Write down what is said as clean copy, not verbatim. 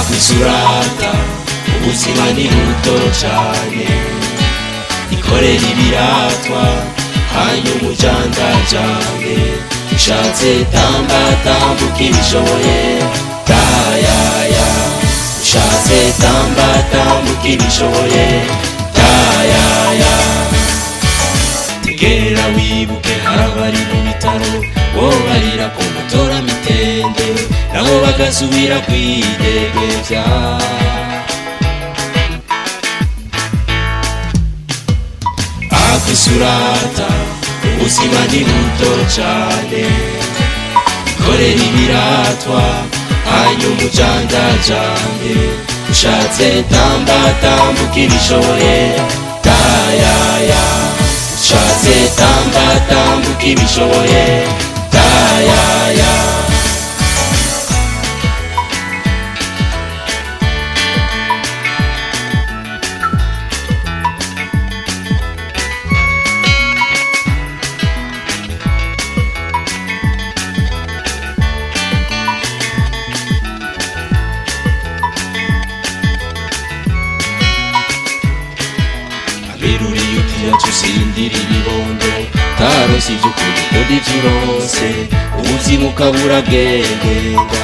Akwisurata ubuzima ni buto cane, ikorera ibiratwa hanyuma ujandajande. Ushatse tamba tambuka ibishoboye, tayaya. Ushatse tamba tambuka ibishoboye, tayaya. Tegera wibuke hari abari mu bitaro, bobarira ku mutora mitende, nabo bagasubira kwidegevya. Akwisurata ubuzima ni buto cane, ikorera ibiratwa hanyuma ujandajande. Ushatse tamba tambuka ibishoboye, tayaya. Ushatse tamba tambuka ibishoboye, tayaya. Abiruriye utiyacu usindira ibibondo, taronse ivy'ukuri ukunda ivyo uronse, ubuzima ukabura bwengenda.